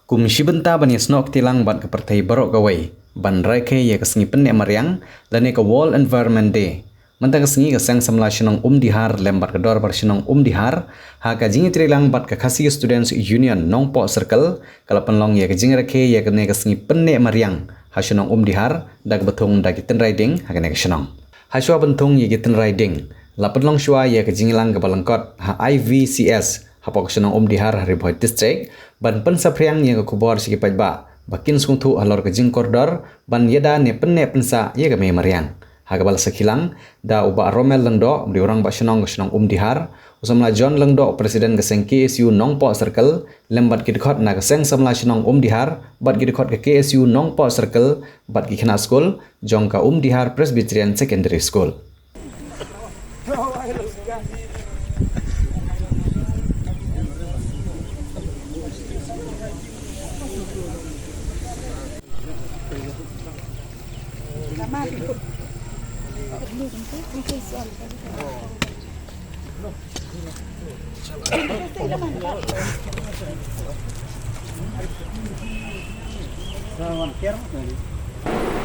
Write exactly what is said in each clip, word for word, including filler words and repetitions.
Kum shi bynta ban ïasnoh kti lang bad ka pyrthei baroh kawei ban rakhe ïa ka sngi pynneh mariang lane ka World Environment Day, mynta ka sngi ka Seng Samla Shnong Umdihar lem bad ka Dorbar Shnong Umdihar ha ka jingïatreilang bad ka Khasi Students Union Nongpoh Circle ka la pynlong ïa ka jingrakhe ïa kane ka sngi pynneh mariang ha Shnong Umdihar da kaba thung da ki tynrai ding ha kane ka shnong. Hashwa ban thung ïa ki tynrai ding, la pynlong shwa ïa ka jingïalang kaba lyngkot ha I V C S hapoh ka Shnong Umdihar ha Ri Bhoi District ban pynsaphriang ïa ka khubor sha ki paidbah ba kin sngewthuh halor ka jingkordor ban ïada ne pynneh pynsah ïa ka mei mariang. Ha kaba la sakhi lang da u Bah Romel Lyngdoh, u dei u Rangbah Shnong ka Shnong Umdihar, u Samla John Lyngdoh, President ka Seng K S U Nongpoh Circle, lem bad ki dkhot na ka Seng Samla Shnong Umdihar bad ki dkhot ka K S U Nongpoh Circle bad ki khynnah skul jong ka Umdihar Presbyterian Secondary School.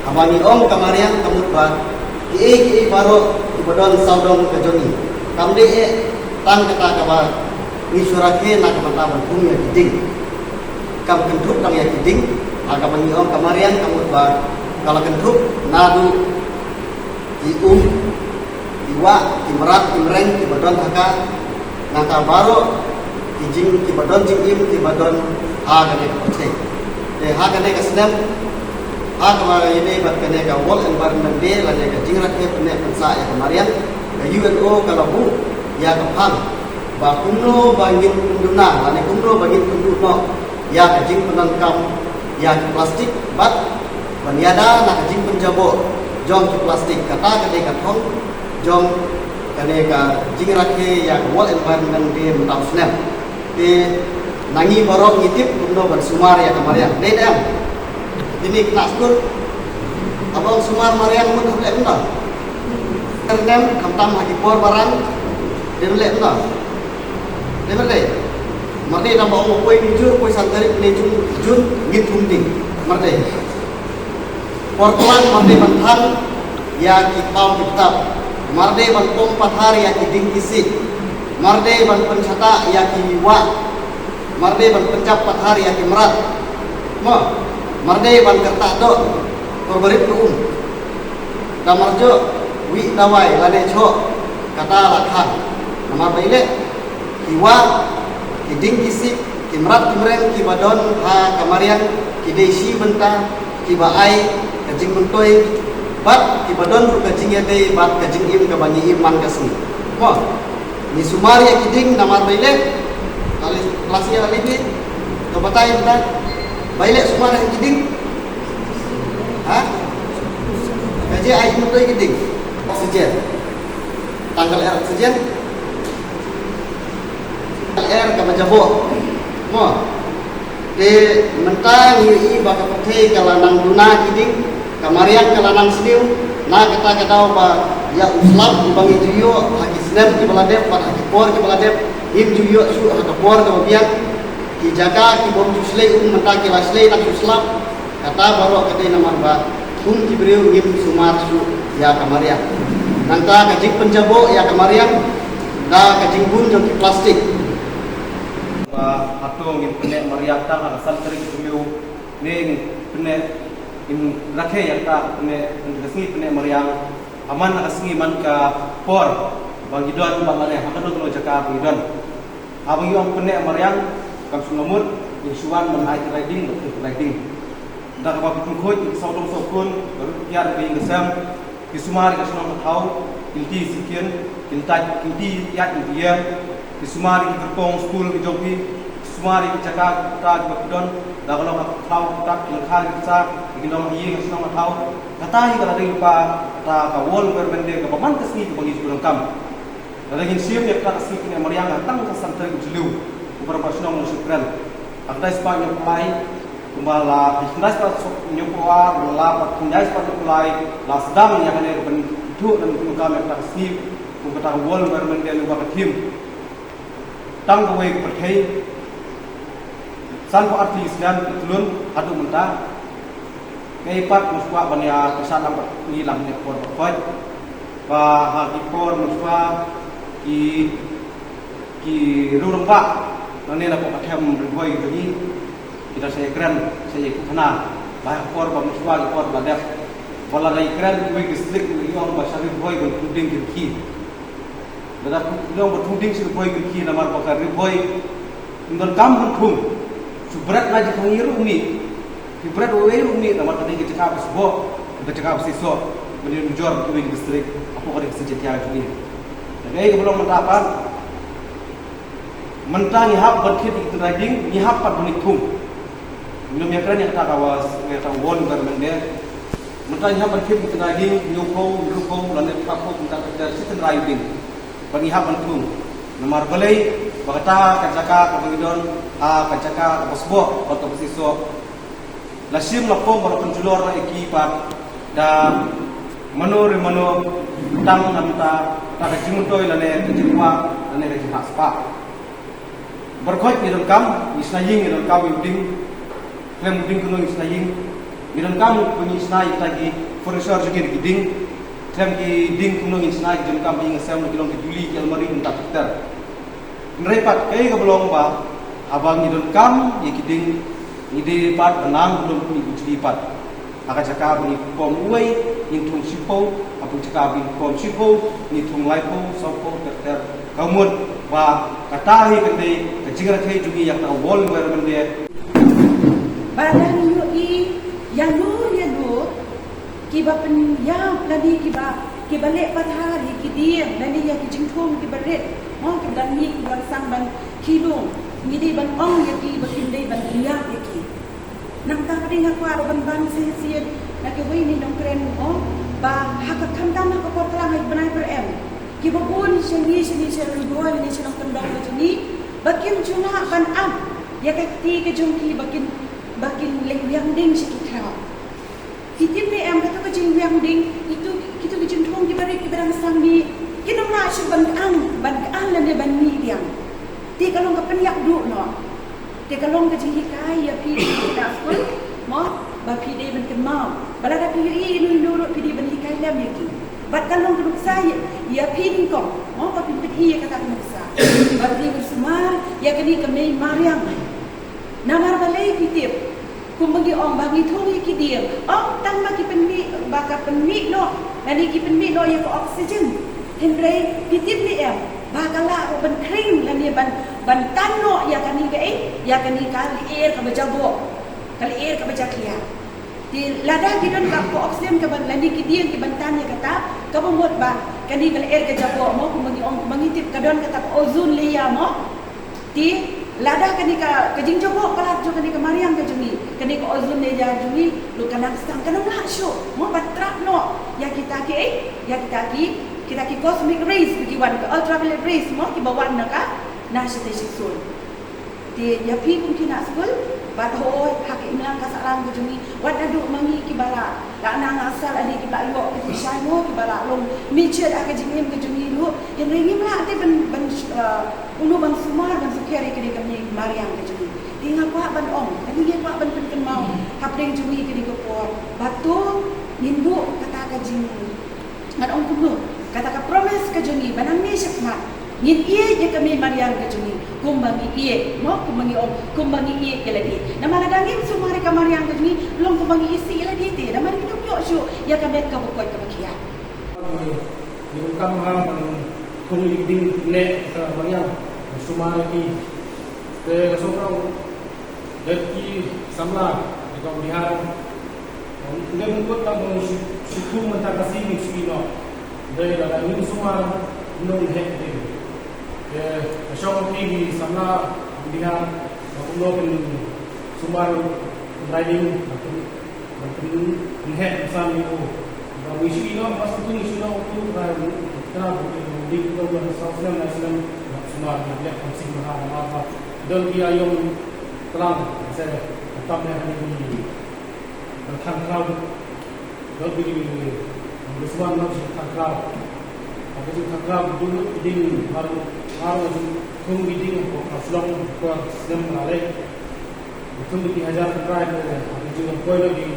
Haba ngi ong ka mariang ka mut ba kiei kiei baroh kiba don sawdong ka jong ngi. Kam dei eh tang kata kaba ngi shu rakhe na ka bynta ban thung ïa ki ding. Kam kynthup tang ïa ki ding, ha kaba ngi ong ka mariang ka mut ba ka la kynthup naduh ki um, ki wah, ki mrad, ki mreng kiba don ha ka, nangta baroh ki jing, kiba don jingim kiba don ha kane ka pyrthei. Te ha kane ka snem, ha kaba ïadei bad kane ka World Environment Day lane ka jingrakhe pynneh pynsah ïa ka mariang, ka U N O ka la buh ïa ka phang ba kumno ba ngin pynduna lane kumno ba ngin pynduh noh ïa ka jingpyndonkam ïa ki plastik bad ban ïada na ka jingpynjaboh jong ki plastik. Kata ka dei ka thong jong kane ka jingrakhe ïa ka World Environment Day mynta u snem. Te na ngi baroh ngi tip kumno ban sumar ïa ka mariang. Dei ne em? Kine ki khynnah skul, haba ong sumar mariang mut hap leh kumno? Kyrnem khamtam ha ki por ba rang. Dei ban leh kumno? Dei ban leh. Mar dei tang ba ong poi mynjur, poi san tarik ne Jun, Jun ngin thung ding. Mar dei. Por khlaiñ mar dei ban than ïa ki paw ki btap. Mar dei ban pom pathar ïa ki ding ki sih. Mar dei ban pynshata ïa ki wah. Mar dei ban pynjap pathar ïa ki mrad. Mo, mar dei ban kyrta doh por ba rit ka um. Da mar joh, wih dawai lane choh, kata la khan. Namar ba ïaleh, ki wah, ki ding ki sih, ki mrad ki mreng kiba don ha ka mariang, ki dei shi bynta kiba ai ka jingmyntoi bad kiba don ruh ka jingïadei bad ka jingim kaba ngi im man ka sngi. Mo, ngi sumar ïa ki ding namar ba ïaleh, kali klasi ïa kali ni, to batai bynta, ba ïaleh sumar ïa ki ding. Ha? Ka jingim ai jingmyntoi ki ding. Oxygen. Tang ka lyer oxygen. Ka lyer kaba jaboh. Mo. Te mynta ngi ïohi ba ka pyrthei ka la nang duna ki ding, ka mariang ka la nang sniew, na kata ka daw ba ïa u slap uba ngi ju ïoh ha ki snem kiba la dep bad ha ki por kiba la dep, ngim ju ïoh shuh ha ka por kaba biang, ki jaka kibym ju shlei um mynta ki la shlei nang shu slap, kata baroh ka dei namar ba kum ki briew ngim sumar shuh ïa ka mariang. Nangta ka jingpynjaboh ïa ka mariang da ka jingbun jong ki plastik. Ba hato ngin pynneh mariang tang ha ka san tarik Jylliew ne ngin pynneh, ngin rakhe ïa kata ka pynneh, ka sngi pynneh mariang ha man ka sngi man ka por ba ngi don bad lane ha kano kano jaka ba ngi don. Haba ngi ong pynneh mariang kam shu lamut, ngi shu wan ban ai tynrai ding bad tynrai ding. Da kaba phi pynkhuid ïa ki sawdong sawkun, ka ruh ka kiar ka ïing ka sem, ki sumar ïa ka shnong ka thaw, ki lynti shisien, ki lynti, ki lynti ïaid lynti ïeng, ki sumar ïa ki kyrpong skul ki jong phi, ki sumar ïa ki jaka ki kata kiba phi don, da ka long ka khlaw ka kata, ki lyngkha ki kata, ki long ïa ka shnong ka thaw. Kata hi ka la dei lypa kata ka World Environment Day kaba man ka sngi kaba ngi ju pyndonkam. Lada ngin shim ïa kata ka sngi pynneh mariang ha tang ka san tarik Jylliew, u Rangbah Shnong u la shu kren. Ha ka khyndai spah hynñiew phew lai, kumba la khyndai spah hynñiew phew ar, la khyndai spah hynñiew phew lai, la sdang ïa kane ka ban ithuh ban pyndonkam ïa kata ka sngi kum kata ka World Environment Day lyngba ka theme Tang kawei ka pyrthei. San phew artist dan tlun haduh mynta. Kaei pat mynta ban ïa kyrshan lang bad ngi lang ne por ba khot. Ba ha ki por mynta ki ki rurang ba nane la pok atem riboi gani. Kita saya kren saya kena. Ba ha por ba mynta ki por ba dep. Ba la dei kren ki wei district ki ong ba sa riboi ban kuding ki. Lada ku nong ba thung ding shi riboi kyrki namar ba ka riboi. Ym don kam ban thung. Shu bret na ji thung yi ruh mi. Ki bret wei ruh mi namar ka dei ka jaka ba sboh, ka jaka ba sisok. Ban ïa nujor ba kiwei ki district. Apo ka dei ka sijatiar jong ngi. Da kaei ka ba long mynta pat. Mynta ngi hap ban thied ïa ki tynrai ding, ngi hap pat ban ïa thung. Ngim ïa kren ïa kata ka was, ïa kata won government de. Mynta ngi hap ban thied ïa ki tynrai ding, hynñiew phew, hynriew phew, lane phra phew, mynta ka ter shi tynrai ding. Ba ngi hap ban thung. Namar balei, ba kata ka jaka ka ba ngi don, ha ka jaka ka ba sboh, ba ka ba sisok. La shim la pom ba la pynjulor la ïa ki pat da mano re mano tang na mynta kata ka jingmyntoi lane ka jingkwah lane ka jingha spah. Barkhot ngi donkam, ngi shna ïing ngi donkam ïa u ding. Khlem u ding kumno ngi shna ïing. Ngi donkam ba ngi shna ïa kita ki furniture jong ngi da ki ding. Khlem ki ding kumno ngi shna ïa ki donkam ba ïing sem ki long ki duli ki almari kumta ter ter. Hynrei pat kaei ka ba long ba haba ngi donkam ïa ki ding ngi dei pat ba nang kumno ngi kut pat. Ha ka jaka ba ngi pom uwei, ngin thung shiphew, ha ka jaka ba ngi pom shiphew, ngi thung laiphew, sawphew, ter ter. Ka mut ba kata hi ka dei ka jingrakhe jong ngi ïa ka wall environment de. Ba dang ïohi ïa no ïa no kiba pynïap lane kiba, kiba leh pathar ïa ki dieng lane ïa ki jingthung kiba rit. Mo kiba dang mih kiba dang sang ban khie lung. Ngi dei ban ong ïa ki ba kim dei ban pynïap ïa ki. Nangta ka dei nga kwah ruh ban ban shisien na kiwei ni nongkren, oh, ba ha ka khamtam ha ka por klam ha ki bnai pyrem. Kiba bun shane shane sha riboi ne sha nongkyndong ka jong ngi ba kim ju lah ban ap ïa ka kti ka jong ki ba kin, ba kin leh wiang ding sha ki khraw. Ki tip ne em kata ka jingwiang ding, kitu, kitu ki jingthung kiba rit kiba dang sang mih, kin ym lah shuh ban kyang, ban kyang lane ban mih biang. Te ka long ka pynïap duh noh. Te ka long ka jinghikai ïa phi ki khynnah skul, mo, ba phi dei ban kynmaw. Ba lada phi ïohi ïa ino ino ruh phi dei ban hikai lem ïa ki. Bad ka long ka nuksa ïa, ïa phi nyngkong, mo, ba phin pyni ïa kata ka nuksa. Ba phi sumar ïa kane ka mei mariang. Namar balei phi tip, kumba ngi ong ba ngi thung ïa ki dieng, ong tang ba ki pynmih, ba ka pynmih noh, lane ki pynmih noh ïa ka oxygen. Hynrei phi tip ne em ba ka lah ruh ban khring lane ban, ban tan noh ïa kane ka, eh, ïa kane ka lyer kaba jaboh, ka lyer kaba jakhlia. Te lada ki don ka, ka oxygen ka ban, lane ki dieng ki ban tan ïa kata, kaba mut ba kane ka lyer ka jaboh, mo, kumba ngi ong, kumba ngi tip ka don kata ka ozone layer, mo. Te lada kane ka, ka jingjaboh palat jong kane ka mariang ka jong ngi, kane ka ozone layer jong ngi ruh ka nang sdang, kan ym lah shuh, mo, ban trap noh ïa kita ki, eh, ïa kita ki, kita ki cosmic rays ba ki wan, ka ultraviolet rays, mo, kiba wan na ka, na shatei shatei. Te ïa phi kum ki khynnah skul, bad hooid ha ka imlang ka sahlang ka jong ngi, wat naduh ma ngi kiba la, la nang asal ade kiba la ïoh ka jingshai, mo, kiba la long mature ha ka jingim ka jong ngi ruh, hynrei ngim lah te ban, ban, eh, uno ban sumar ban sukher ïa kane ka mei mariang ka jong ngi. Te nga kwah ban ong, kane nga kwah ban pynkynmaw hapdeng jong ngi kane ka por, ba to ngin buh kata ka jing Ngan ong kumno, kata ka promise ka jong ngi ba nangne shakhmat ngin ïeit ïa ka mei mariang ka jong ngi, kumba ngi ïeit, mo, kumba ngi ong, kumba ngi ïeit ïa lade. Namar lada ngim sumar ïa ka mariang ka jong ngi, long kumba ngi isih ïa lade te, namar ngi ym ïoh shuh ïa ka met kaba koit kaba khiah. Ngi kum ha, ngi kum ïa ki ding ne ka mariang, sumar ïa ki. Te ka sumar Dei ki samla, dei ka Bihar. Dei mungkut tang shi, shi tu mynta ka sngi shi no. Dei lada ngin sumar nong hek dei. Dei ka shong ki samla Bihar, ka kumno kin sumar riding, ka kin, ka kin hek san ni ko. Ka wi shi no, mas tu ni shi no, tu ka, ka, dei ko, sa snem, na snem, sumar, ya, kam sing mahal, mahal, mahal. Dei ki ayong Tlang, se, tam ne hani ni, thang thang, dot bi, bi suan no thang thang, apa tu thang thang, dulu ding, baru, baru tu, kung ding, ko kaslong, ko snem lale. Kum ki hajar trai ne, ki jingpoi ne ki,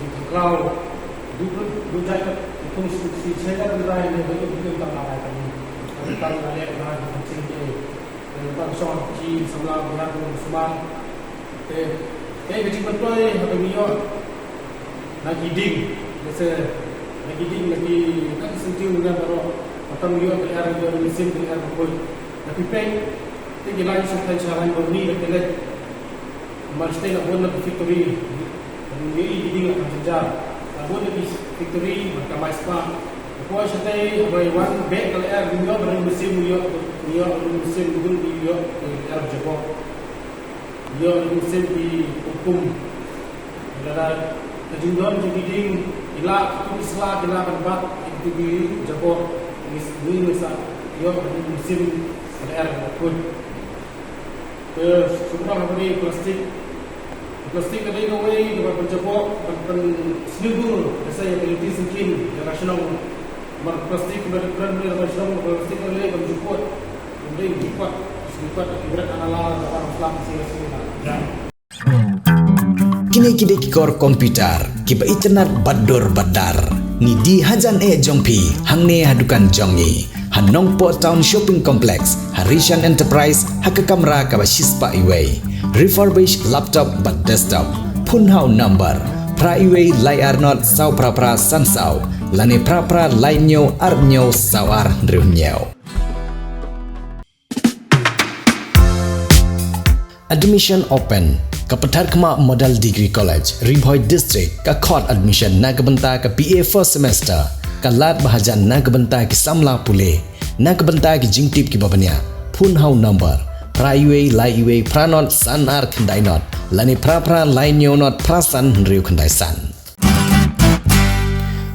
ki khlaw, du du jai ki kum si si hajar trai ne, ki kum tam ai kami. Tam na le na ki kum sing ki, tam shong ki samla biar kum semar. Te, te ki jingpoi ha kami yo. Na ki ding, lehse, na ki ding, na ki, na ki sentiu na baroh, matam ïoh ka lyer, ïoh ka mynsiem ka lyer bakhuid. Na phi peit, te ki lai suk tai sha lai bor ni na ki leit. Namar shatei la bun na ki factory, na ki ding la kam jynjar. La bun na ki factory, man ka mai spah. Poi shatei, bai wan beh ka lyer, ïoh ka mynsiem, ïoh, ïoh ka mynsiem, ïoh ka lyer jaboh. Ïoh ka mynsiem ki hukum. Lada ka jingdon jong ki ding, ki la, ki sla, ki la ban bat, ki tu ki jaboh, ngi ngi sa, ïoh ka mynsiem ka lyer bakhuid. Te sumar ha bari plastik. Plastik ka dei kawei kaba pynjaboh, ban pynsniew dur, ka sa ïa ka lynti syngkien, ïa ka shnong. Namar plastik kaba dei kren ïa ka shnong, plastik ka dei ban jukut. Ban dei jukut, jukut, ki bret ana la, ka ban slam, si, si, na. Kine ki dei ki kor computer, kiba itynnad bad dur bad dar. Ngi die hajan eh jong phi, hangne ha dukan jong ngi. Ha Nongpoh Town Shopping Complex, ha Rishan Enterprise, ha ka kamra kaba shispah iwei. Refurbished laptop bad desktop. Phone ha u number phra iwei lai ar not saw phra phra san saw, lane phra phra lai hynñiew ar hynñiew saw ar hynriew hynñiew. Admission open. Ka Patharkhmah Model Degree College, Ri Bhoi District, ka khot admission na ka bynta ka B A first semester, ka lad ba hajan na ka bynta ki samla pule, na ka bynta ki jingtip kiba bniah. Phone ha u number phra iwei lai iwei phra not san ar khyndai not, lane phra phra lai hynñiew not phra san hynriew khyndai san.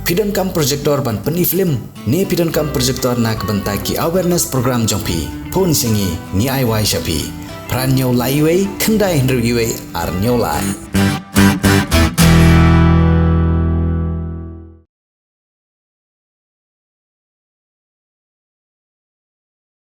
Phi donkam projector ban pyni film, ne phi donkam projector na ka bynta ki awareness program jong phi? Phone sha ngi, ngi ai wai sha phi. Phra hynñiew lai iwei, khyndai hynriew iwei, ar hynñiew lai.